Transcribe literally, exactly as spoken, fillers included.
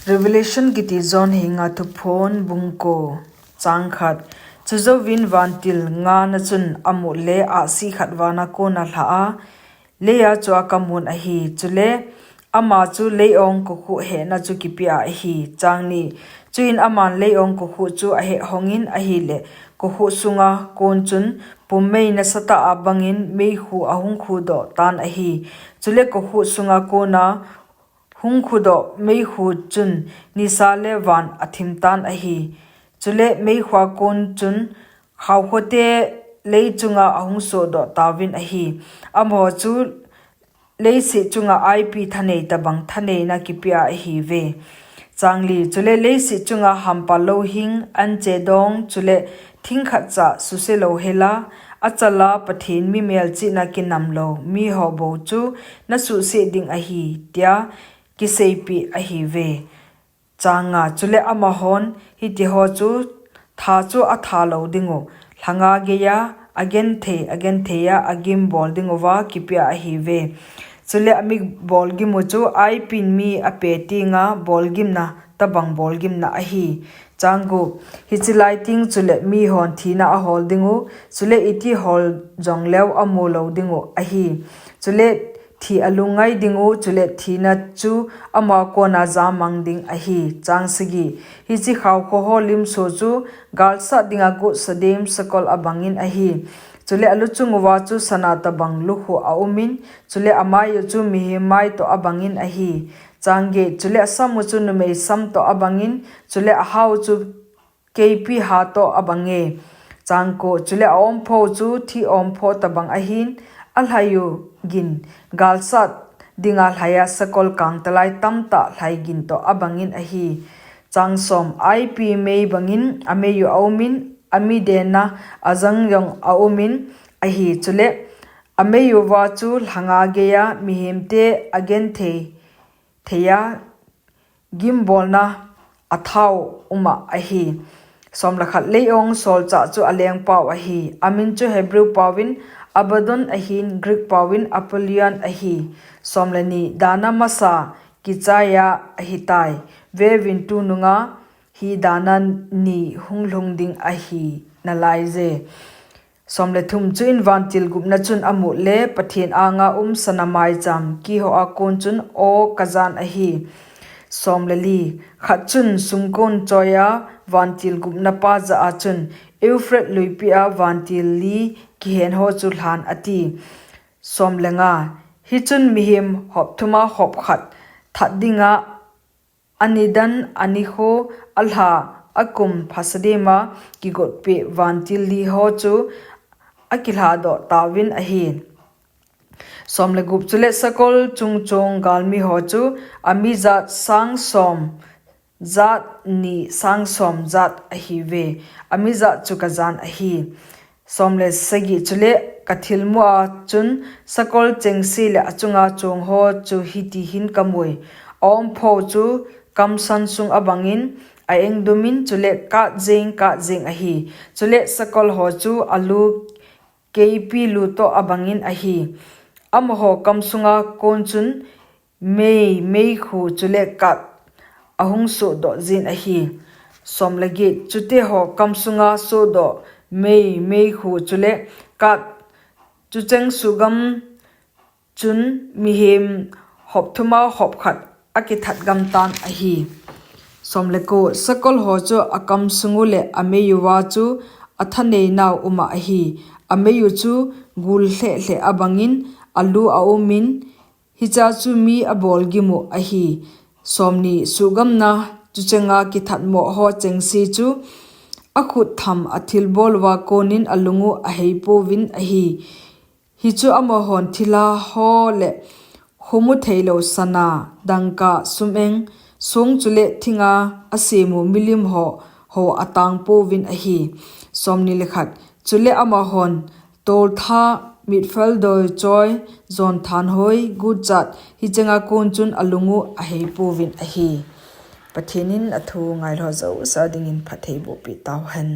Revelation kiti John henga Thuphon bung ko. Chang khat. Chujouvin vantil ngana chun amu le ahsi khat vana kona lha a, leiya chu akamun ahi, chule ama chu leiong kokhuh hehna chu kipia ahi. Chang ni. Chuin aman leiong kokhuh chu aheh hongin ahile, kokhuh sunga kon chun pummei nasatah a bangin meikhu ahung khudoh tan ahi. Chule kokhuh sunga kona hung khudoh meikhu chun nisa le van athim tan ahi. Chule meikhua kon chun khaokhote lei chunga ahung sohdoh tauvin ahi. Amaho chu leiset chunga aipi thanei tabang thaneina kipia ahiuve. Chang li. Chule leiset chunga hampa louhing, anche dong, chule thingkhat cha suse louhela, achala Pathen mi melchihna kinam lou miho bou chu nasuhset ding ahi, tia kiseipeh ahiuve. Chang nga. Chule amahon hitiho chu tha chu atha lou dingu, lhanga geiya agenthei agentheiya agimbol dinguva kipia ahiuve. Chule ami bolgimu chu aipin mi ape tenga bolgimna tabang bolgimna ahi. Chang gup. Hiche lai teng chule mihon thina ahol dingu, chule iti hol jongleu amu lou dingu ahi. Chule thi alungngai dingu, chule thina chu ama kona jamang ding ahi. Chang sagi. Hiche khaokho ho limso chu galsat dinga got sadem sakol abangin ahi. Chule aluchung uva chu sana tabang lukhuh aumin, chule amai u chu mihem mai toh abangin ahi. Chang get. Chule asamu chu numei sam toh abangin, chule ahau chu keipi ha toh abange. Chang ko. Chule aompho chu thi ompho tabang ahin, alhai u gin galsat dinga lhaiya sakol kangtalai tamtah lhai gin toh abangin ahi. Chang som. Aipi mei bangin amei u aumin, ami denna ajang jong aumin ahi. Chule amei uva chu lhanga geiya mihemte agenthei theiya gimbolna athau uma ahi. Som le khat. Leiong solchah chu alengpau ahi. Amin chu Hebrew pauvin Abaddon ahin, Greek pauvin Apollyon ahi. Som le ni. Dana masa kichaiya ahitai. Veuvin, tununga hi dana ni hung lhung ding ahi nalaije. Som le thum. Chuin vantil gupna chun amu le Pathen anga um sana maicham kiho a kon chun aw kajan ahi. Som le li. Khat chun sumkon choiya vantil gupna pa jah a chun Euphrates luipi a vantil li kihen ho chu lhan ati. Som le nga. Hichun mihem hop thuma hop khat that dinga anidan anikho alha akum phasadema kigotpeh vantil li ho chu akilhadoh tauvin ahi. Som le gup. Chule sakol chungchong galmi ho chu amijat sang som jat ni sang som jat ahiuve. Amijat chu kajan ahi. Som le sagi. Chule kathilmu a chun sakol chengse le achunga chong ho chu hiti hin kamui. Aompho chu kamsan sung abangin aengdumin, chule kat jeng kat jeng ahi. Chule sakol ho chu alu keipi lu toh abangin ahi. Amaho kamsunga kon chun mei, meikhu chule kat ahung sohdoh jin ahi. Som le get. Chuteho kamsunga sohdoh mei, meikhu chule kat chucheng sugam chun mihem hop thuma hop khat akithat gam tan ahi. Som le ko. Sakol ho chu akamsung u le amei uva chu athaneinau uma ahi. Amei u chu gul lheh lheh abangin alu aumin, hicha chu mi abolgimu ahi. Som ni. Suhgamna chuchenga kithatmo ho chengse chu akhut tham athilbol uva konin alung u aheipouvin ahi. Hichu amahon thilha ho le khomu theilou sana, dangka, sum-eng, song chule thinga asemu milim ho, ho atangpouvin ahi. Som ni le khat. Chule amahon toltha, mitfel doi choi, jonthanhoi, gutchat, hichenga kon chun alung u aheipouvin ahi. Pathen in athu ngailhah jousa dingin phattheiboh peh tauhen.